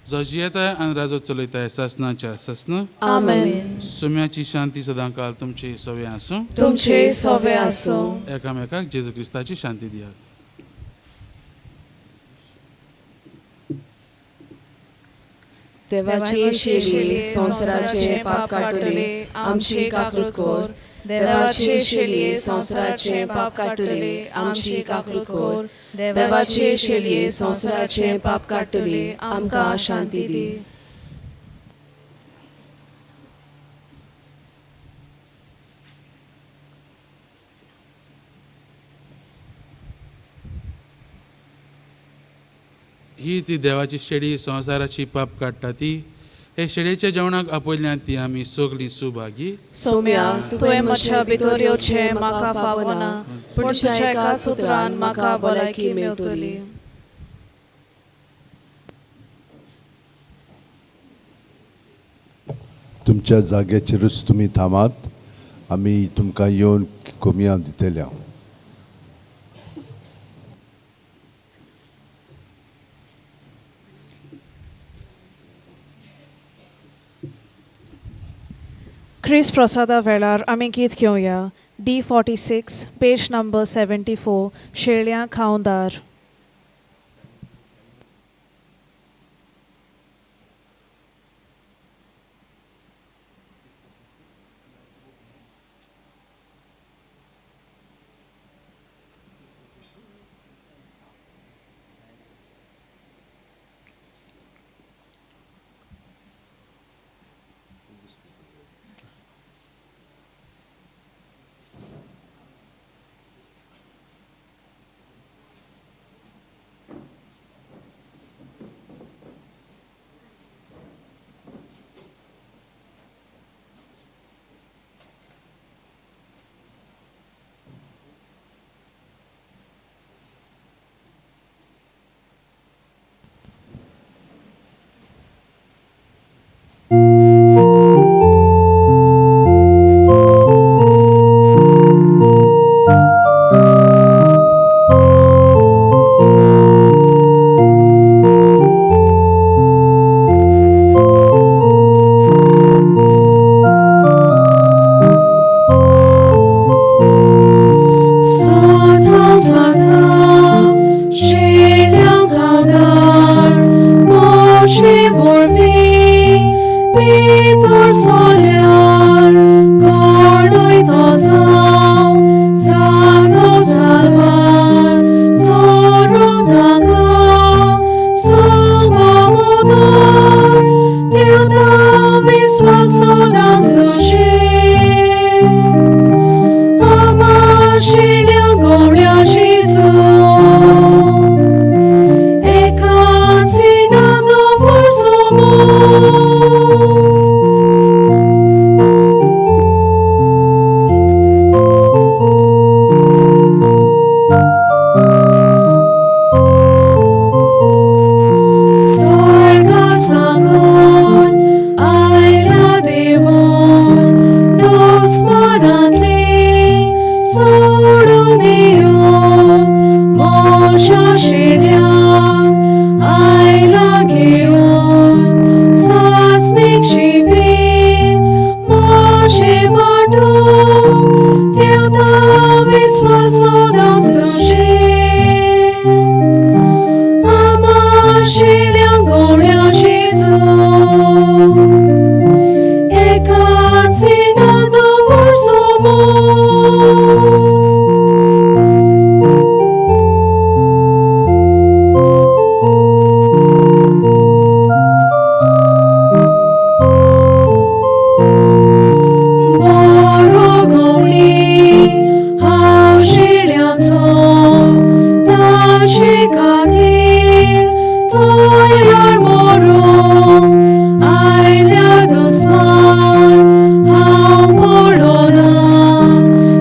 जो जियेताय आनी राजो चलयताय सासनाच्या सासना. आमेन. सुम्याची शांती सदांकाल तुमचे सवे आसूं. तुमचे सवे आसूं. एकामेकाक जेजू क्रिस्ताची शांती दियात. देवाची शेली संवसाराचे पाप काडटले आमची काकूत कर. देवाची शेली संवसाराचे पाप काडटले आमची काकूत कर. देवाची शेली संवसाराचे पाप काडटले आमकां शांती दी. ही ती देवाची शेडी संवसाराची पाप काडटा ती. हे शेडयेच्या जेवणाक आपयल्यान ती आमी सगळीं सुभागी. सोम्या, तुवें म्हज्या भितर येवचें म्हाका फावना, पूण तुज्या एकाच उतरान म्हाका भलायकी मेळटली. तुमच्या जाग्याचेरूच तुमी थांबात, आमी तुमकां येवन कोमया दितले. हांव क्रिस प्रसादा वेळार आमी गीत घेवया. D46 page number 74, शेळ्यां खावंदार. सांगून आयला देवून दुस्मानांतली सोडून येवंक मोशा शिल्यांक आयला घेवन सासणीक जिवीत मोशे वाटूंक देवता विस्वास सदांच तुजेर आमा शिल्यांक गोवल्या जेजू एकाच ना दवर समोर. बरो गवळी हांव शिल्यांचो ताचे खातीर तयार मरूंक आयल्यार दुस्मान हांव पळोना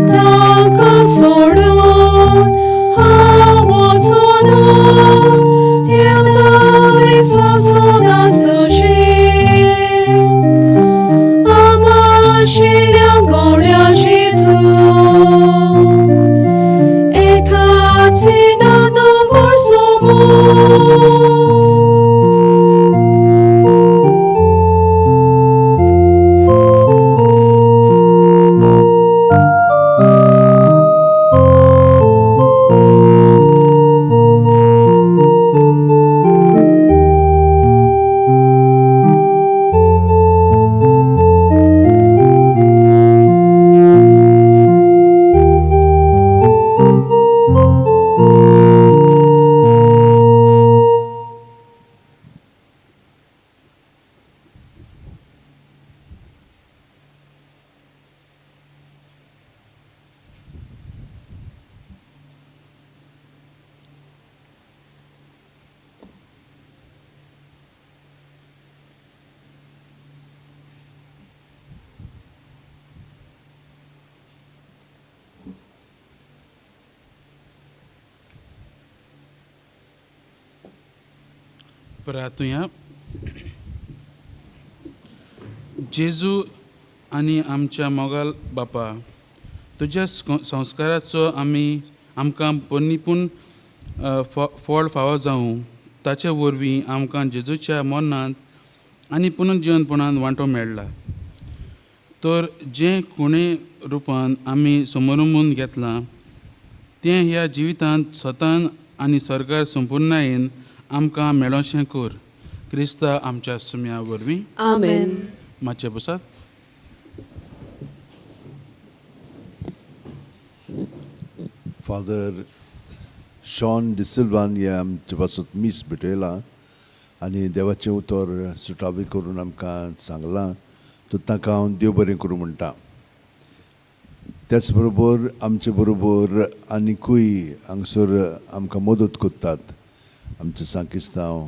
ताका सोडून हांव वचना देवता विस्वास सदांच तुजेर आमा शिल्यांक गोवल्या जेजू एकाच ना दवर समोर. प्रार्थुया. जेजू आनी आमच्या मोगाल बापा, तुज्या संस्काराचो आमी आमकां पोन्नीपूण फळ फावो जावं, ताचे वरवीं आमकां जेजूच्या मरणांत आनी पुनर्जिवनपणांत वांटो मेळ्ळा. तर जें खुणे रुपान आमी समरंबून घेतलां तें ह्या जिवितांत स्वतान आनी सरकार संपुर्णायेन आमकां मेळोशें कर, क्रिस्ता आमच्या सुम्या वरवीं. आमेन. मातशें बसात. फादर शॉन डिसिल्वान हे आमचे पासत मीस भेटयलां आनी देवाचें उतर सुटावी करून आमकां सांगलां, तर तांकां हांव देव बरें करूं म्हणटा. त्याच बरोबर आमचे बरोबर आनिकूय हांगसर आमकां मदत करतात आमचे सांकिस्तांव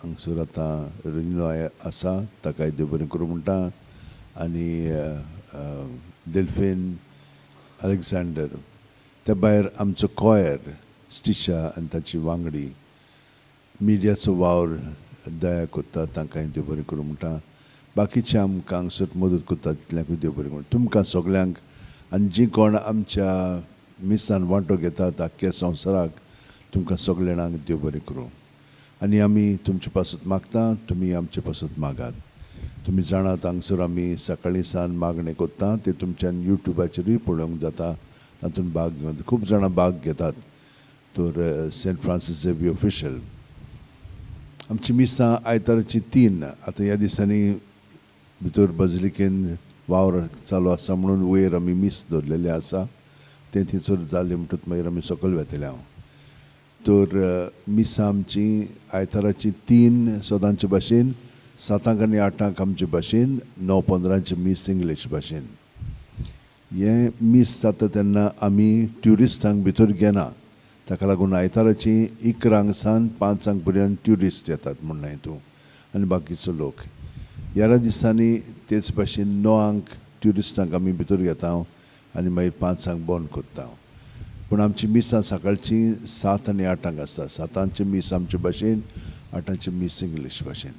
हांगसर आतां रिनो आसा, ताकाय देव बरें करूं म्हणटा. आनी डेल्फीन अलेक्झांडर, त्या भायर आमचो कॉयर स्टिशा आनी ताची वांगडी, मिडियाचो वावर दया करता, तांकांय देव बरें करूं म्हणटा. बाकीचे आमकां हांगसर मदत करता तितल्यांकूय देव बरें करूं तुमकां सगल्यांक. आनी जीं कोण आमच्या मिसान वांटो घेतात आख्ख्या संवसाराक, तुमकां सगल्या जाणांक देव बरें करूं. आनी आमी तुमचे पासत मागता, तुमी आमचे पासत मागात. तुमी जाणात हांगसर आमी सकाळीं सान मागणें करता, तें तुमच्यान युट्यूबाचेरूय पळोवंक जाता, तातूंत भाग घेवन खूब जाणां भाग घेतात. तर सेंट फ्रांसीस झेवियर ऑफिशियल आमची मिसां आयताराची 3. आतां ह्या दिसांनी भितर बजलिकेन वावर चालू आसा म्हणून वयर आमी मीस दवरलेलें आसा, तें थंयसर जालें म्हणटकच मागीर आमी सकयल वेतले हांव. तर मिसां आमची आयताराची 3 सदांचे भाशेन, 7 आनी 8 आमचे भाशेन, 9:15 मीस इंग्लीश भाशेन. हें मीस जाता तेन्ना आमी ट्युरिस्टांक भितर घेना, ताका लागून आयताराची 11 सावन 5 पर्यंत ट्युरिस्ट येतात म्हणना हितून आनी बाकीचो लोक. ह्या दिसांनी तेच भाशेन 9 ट्युरिस्टांक आमी भितर घेता आनी मागीर 5 बंद करता. पूण आमची मिसां सकाळची 7 आनी 8 आसता. 7 मीस आमचे भाशेन, 8 मीस इंग्लीश भाशेन.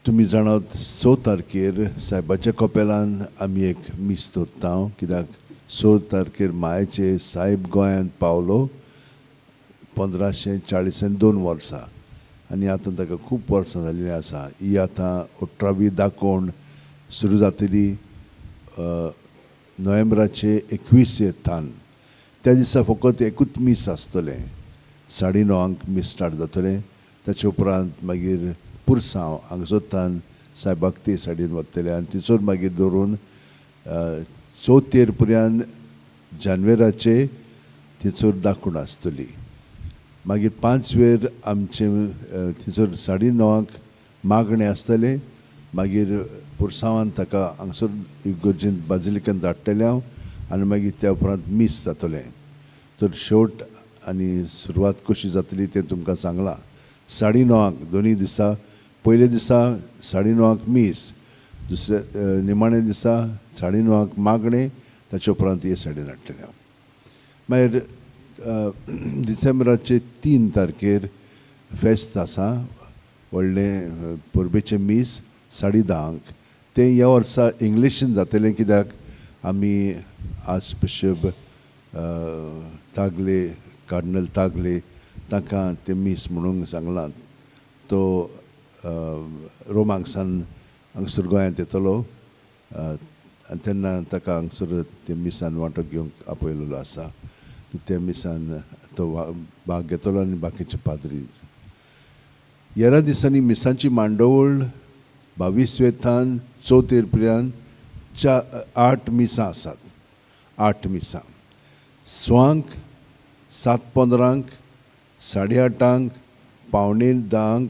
तुमी जाणात 6 तारखेर सायबाच्या कपेलान आमी एक मीस दवरता, कित्याक 6 तारखेर मायाचे सायब गोंयांत पावलो 1542 वर्सां आनी आतां ताका खूब वर्सां जाल्लीं आसा. ही आतां 18वी दाकोवण सुरू जातली नोव्हेंबराचे 21 थान. त्या दिसा फकत एकूच मीस आसतलें, 9:30 मीस स्टार्ट जातलें. ताचे उपरांत मागीर पुरसांव हांगसर सायबाक ते सायडीन वतले आनी थंयसर मागीर दवरून 4 पर्यंत जानेवाराचे थंयसर दाखोवन आसतली. मागीर 5 वेर आमचें थंयसर 9:30 मागणें आसतलें. मागीर पुरसांवान ताका हांगसर इगर्जेंत बाजिलिकेन धाडटलें हांव आनी मागीर त्या उपरांत मीस जातलें. तर शेवट आनी सुरवात कशी जातली तें तुमकां सांगलां. 9:30 दोनूय दिसा, पयले दिसा 9:30 मीस, दुसऱ्या निमाणे दिसा 9:30 मागणें, ताचे उपरांत हे सायडीन हाडटलें हांव. मागीर डिसेंबराचे 3 तारखेर फेस्त आसा, व्हडलें परबेचें मीस 10:30. तें ह्या वर्सा इंग्लिशीन जातलें, कित्याक आमी आर्चबिशप तागले, कार्डिनल तागले तांकां तें मीस म्हणूंक सांगलां. तो रोमाक सान हांगसर गोंयांत येतलो आनी तेन्ना ताका हांगसर ते मिसान वांटो घेवंक आपयलेलो आसा. त्या मिसान तो भाग घेतलो आनी बाकीचे पाद्री. ह्या दिसांनी मिसांची मांडवळ 22 वेतान 4 पर्यंत 8 मिसां आसात. 8 मिसां, 6, 7:15, 8:30, 9:45,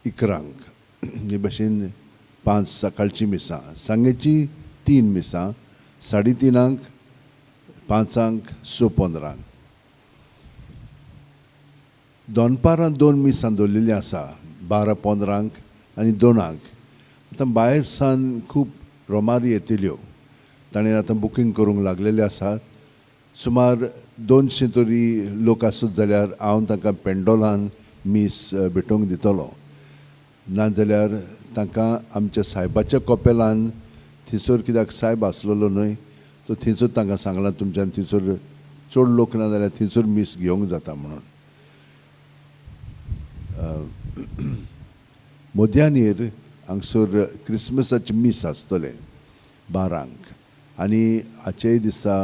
11 हे भशेन 5 सकाळची मिसां, सांगेची 3 मिसां, 3:30, 5, 6:15. दनपारां 2 मिसां दवरलेलीं आसा, 12:15 आनी 2. आतां भायर सान खूब रोमारी येतल्यो, ताणें आतां बुकींग करूंक लागलेले आसात. सुमार 200 तरी लोक आसत जाल्यार हांव तांकां पेंडोलान मीस भेटोवंक दितलो, नाजाल्यार तांकां आमच्या सायबाच्या कपेलान थंयसर, कित्याक सायब आसलेलो न्हय तो थंयसर तांकां सांगलां तुमच्यान थंयसर चड लोक ना जाल्यार थंयसर मीस घेवंक जाता म्हणून. मध्यानीर हांगसर क्रिसमसाचें मीस आसतलें 12 आनी हाचेय दिसा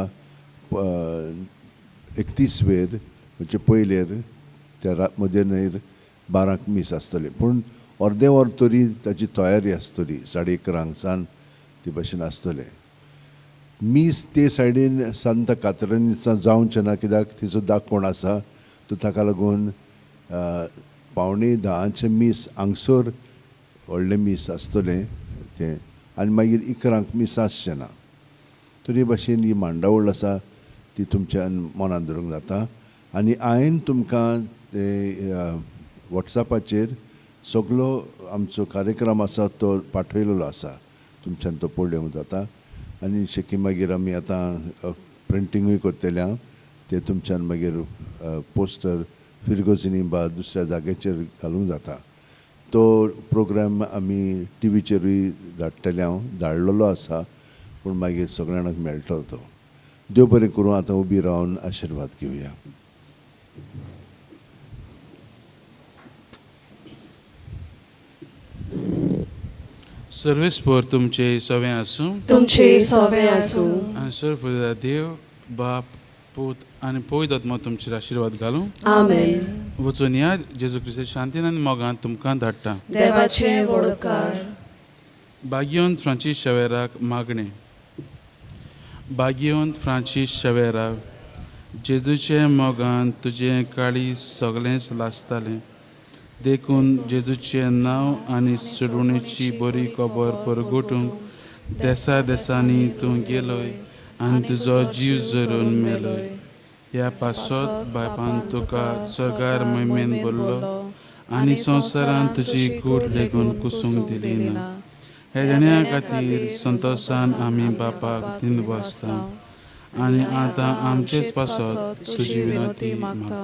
31 वेर म्हणजे पयलेर त्या मध्यानीर 12 मीस आसतलें. पूण अर्दें वर तरी ताची तयारी आसतली, 11:30 सान ते भशेन आसतलें. मीस ते सायडीन सांत कातरनीचा जावचें ना, कित्याक तिचो दाकोण आसा तो ताका लागून 9:45 मीस हांगसर व्हडलें मीस आसतलें तें आनी मागीर 11 मीस आसचें ना. तरी भशेन ही मांडावळ आसा ती तुमच्यान मनान धरूंक जाता. आनी हांवें तुमकां ते वॉट्सॅपाचेर सगलो आमचो कार्यक्रम आसा तो पाठयलेलो आसा, तुमच्यान तो पळोवंक जाता. आनी शेकी मागीर आमी आतां प्रिंटिंगूय करतले आं, तें तुमच्यान मागीर पोस्टर फिरगोजिनी बा दुसऱ्या जाग्याचेर घालूंक जाता. तो प्रोग्राम आमी टिवीचेरूय धाडटले हांव, धाडलेलो आसा, पूण मागीर सगळ्यांक मेळटलो तो. देव बरें करूं. आतां उबी रावन आशिर्वाद घेवया. सर्वेस्पर तुमचे सवें आसूं, तुमचे सवें आसूं. आनी सर्व देव बाप पूत आनी पवित्र आत्मा तुमचेर आशिर्वाद घालूं. आमेन. वचून या जेजू क्रिस्त शांतीन आनी मोगान तुमकां धाडटा. देवाचे वडकार. भाग्यवंत फ्रांसीस शवेराक मागणें. भाग्यवंत फ्रांसीस शवेरा, जेजूचे मोगान तुजें काळीज सगळेंच लासतालें, देखून जेजूचें नांव आनी सोडवणेची बरी खबर परगटूंक देसा देसांनी तूं गेलोय आनी तुजो जीव जरून मेलोय. ह्या पासत बापान तुका सर्गार महिमेन भरलो आनी संवसारान तुजी कूड लेगून कुसूंक दिली ना. हे देण्या खातीर संतोशान आमी बापाक दिनवासता आनी आतां आमचेच पासत तुजी विनंती मागता.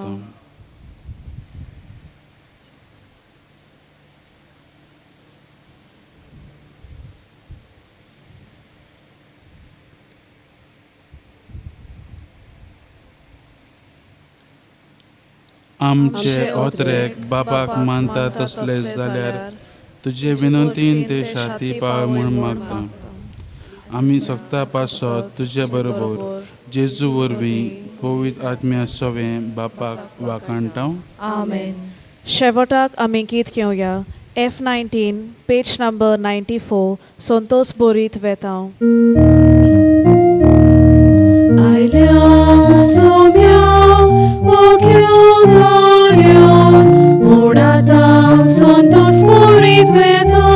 आमचे ओत्रेक बापाक मानता तसले जाल्यार तुजे विनंतीन ते शांती पाव म्हूण मागता. आमी सोगता पासत तुजे बरोबर जेजू वरवीं पवित्र आत्म्या सवें बापाक वाखाणटा. आमेन. शेवटाक आमी गीत घेवया F19 page number 94 Santosh बोरीत वेता. आयल्या सोम्या पोक्यो पूण आतां संतोष बोरीत वेता.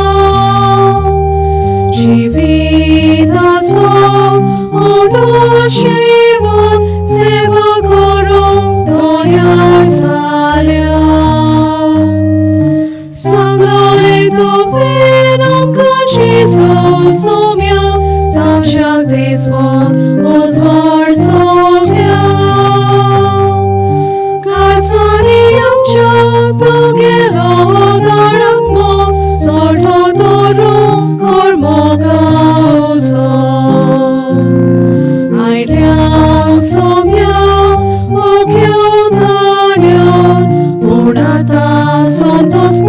जिविताचो उंडो शिवून सेवा करूंक तयार जाल्या. सांगले तुवें आमकां जेजू सोम्या, साक्षात देसवन उजवाड सगल्या. काळजांनी आमच्या तुगेलो उदार आत्मो चलतो दवरूंक कर मोगा उजो. आयल्या सोम्या मुख्यो तान्यान, पूण आतां संतोष.